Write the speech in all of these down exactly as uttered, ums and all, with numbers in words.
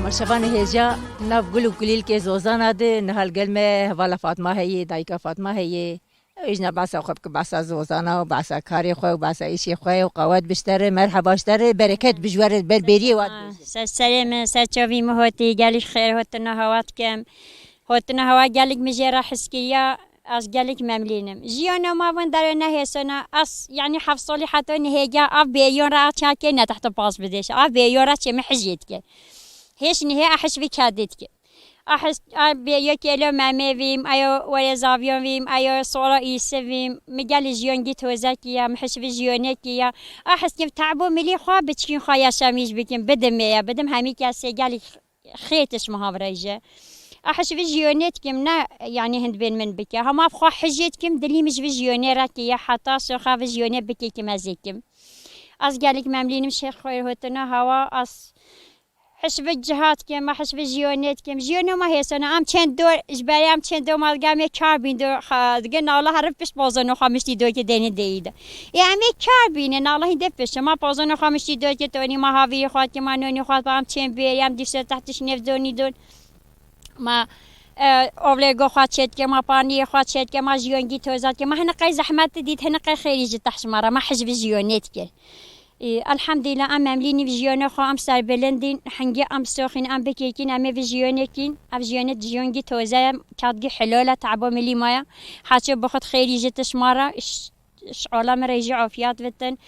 Arşevanê hêja nav gul û kulîlkê Zozana de niha li gel me hevala Fatma heye, dayika Fatma heye. Ew jî ne behsa xwe bike, behsa Zozana û behsa karê xwe û behsa îşê xwe û qewet bi ji te re, merheba ji te re, bereket bi ji we re, ber bêriyê we dibêje. Ser serê min, ser çavî min hotî, gelî xêr hotina hewa dikim. Hotina hewa gelîk min jê re his kiriya, ez gelîk memlîn im. Jiyana ma vin dere nehêsana, ez, yanî heft salî heta nihêge av bêyon re çakê ne tehta pas bidêşe. Av bêyon re çê min hijê dike. Hêş nihê a hiş vî kedê dike. A hiş, a bê yek elo memê vîm, ayo were zaviyon vîm, ayo sora îsi vîm. Mi gelî jiyongî tozekî ya, mi hiş vî jiyonekî ya. A hiş kim tabo milî xwe, biçkîn xwe yaşamîş bikim, bidim ya, bidim hemî kesê gelî xê tişt muhavreyje. A hiş vî jiyonê dikim, ne, yanî hind bên min bike. Hema xwe hijê dikim, dilî min ji vî jiyonê re kiye, heta soxa vî jiyonê bike kim ez ê kim. Ez gelîk memlînim şêx xwêr hotina hewa, ez hiş vî ciha dikim, ez hiş vî jiyonê dikim. Jiyonê ma hêsana, em çend dor, ji berê em çend dor malga em ê kar bîn dor, xa, dige nala herif pişt bozano xwe miştî dor ki deni deyî de. Ê em ê kar bîne, nala hîn de pişt. Ma pozano xwe miştî dor ki tonî ma havî xwe ki ma nonî xwe ba em çend bêrî, em dîse tehtîş nêv donî don. Ma, e, ovlêgo xwe çêtke, ma paniyê xwe çêtke, ma jiyongî tozat ke, ma hene qey zehmet dît, hene qey xêrî ji teh ji ma re, ma hijvî jiyonê dike. Ê, elhamdîlillah, em memlînî vî jiyonê xwe, em serbilindîn, hingî em soxîn, em bikêkîn, em ê vî jiyonê kîn, ev jiyonê jiyongî toze ye, kadgî hilol e, tabo milî ma ye. Haçê bi xwe xêrî ji tişt ma re, ş-, şola min re jî afiyat bitin.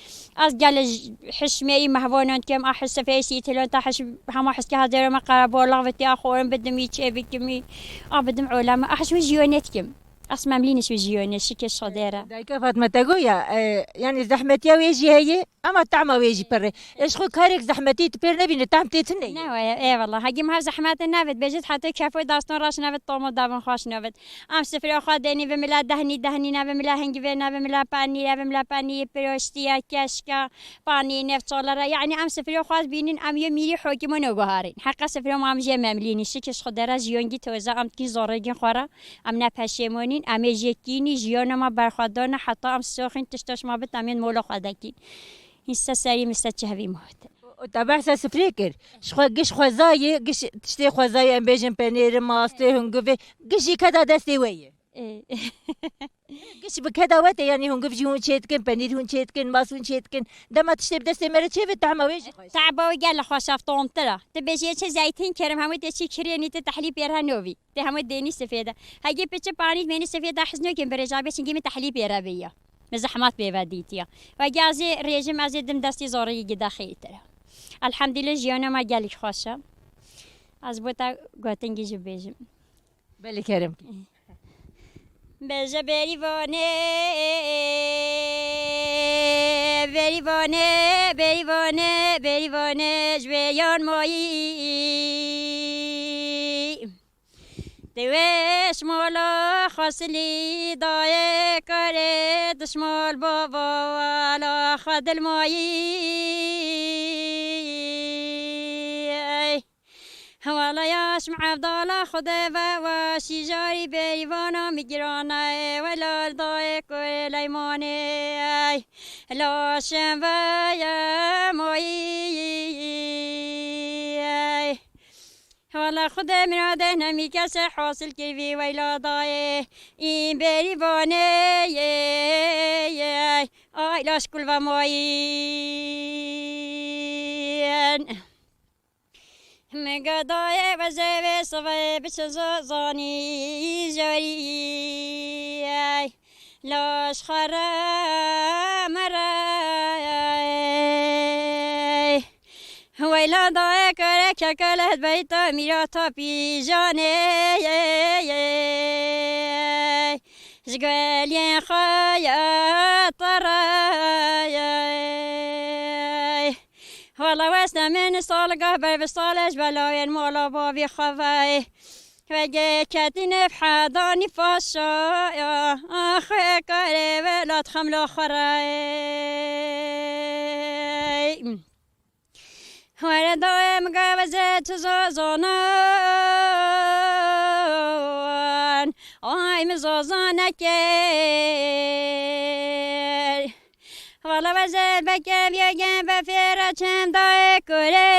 Ez gele j-, hişmeyî mehvanan dikim, a his sifeyê sîtilon ta hiş-, hema hiske hazero me qerabola vitiya xorin bidim î çê bikimî, a bidim olame, a hiş wî jiyonê dikim. Ez memlînî ji wî jiyonê, şikir şodê re. Dayika Fatma te goya, e, yanî zehmetiya wê jî heye, ama tahma wê jî pir e. E, ji xwe karek zehmetî tu pêr nebîne, tahm tê tune ye. Ne weye, eyvallah. Hegî mev zehmete nevit, bêjit heta kefo daston raş nevit, tomo davin xweş nevit. Em sifrê xwe denî, bi mila dehnî, dehnî ne bi mila hingivê, ne bi mila panî, ne bi mila panî, piroştiya, keşka, panî, nefçalara. Yanî em sifrê xwe bînin, em yê mîrî hokîmon guharîn. Heqa sifrê ma em jê memlînî, şikir ji xwe dera jiyongî toza, em dikîn zorê gîn xwe re. Em ne peşêmonîn, em ê jê kînî, jiyana me berxwe dane, heta em soxîn tişta ji ma bit, em ên mola xwe dekîn. Hîn se serî min se çehvî min hate. Û te behsa sifrê kir. Ji xwe giş xwezayê, giş tiştê xwezayê, em bêjin penêri, mastê, hungivê, giş jî keda destê we ye. Ê. Giş bi keda we tê, yanî hungiv jî hûn çêdikin, penîr hûn çêdikin, mas hûn çêdikin. Dema tiştê bi destê me re çêve, tahma wê jî xweş. Tahba wê gelek xweş e, tomtir e. Tu bêjî çi zeytîn kirim, hemû tê çî kirênî, tu tehlî pêra novî. Tê hemû dênî sifêd e. Hegî piçi panî mênî sifêd e, hez nokin birêj abê, çinkî min tehlî pêra bêya. Min zehmet pê ve dîtiya. Ve gazê rêjim ez ê dim destî zorî gida xêtir e. Elhamdülillah jiyana me gelek xweş e. Ez bo te gotingî jî bêjim. Belê kerem kî. Bêje berîvanê, berîvanê, berîvanê, berîvanê, ji vê yan mayî. Di wê şimola xwesilî dayê karê dişmol bava wala xwe dilmayî. Wala yaş mevdala Xwedê ve weşî jarî bêrîvana migirane, wela dayê kurê leymanê, laşên ve ye moyî. Wala Xwedê miradê nemî kesê hasil kivî weyla dayê, î bêrîvanê ye, ay laş kul ve moyî. Min gadayê wezê vê sivê biçe zazanî jarî. Laş xwe re mere. Weyla dayê kere keke leh beyta mîra ta pîjanê. Ji geliyên xwe ye te re. Wala weste min salgah ber bi salê ji belayên mala bavî xwe vey. Wegê ketî nêv hedanî paşa ya, axê karê welat xemla xwe rey. Were dayê min gaveze tu zazanan, ay min zazanekê. Wala weze bekem yegen be fêra çendayê kurê.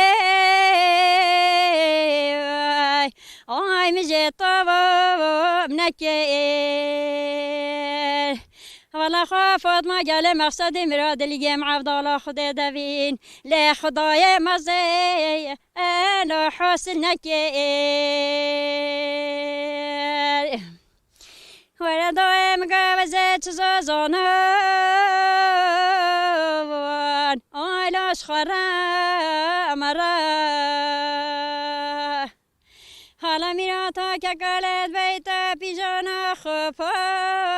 Min jê tavam nekir. Wala xwe Fatma gelê mexsedê miradê li yêm evdala Xwedê devîn. Lê Xwedayê mezê eno hasil nekir. Were dayê min gaveze çi zazanan. Ayla ji xwe re mera. Hala mîrata kekalet beyte pîjana xwe pa.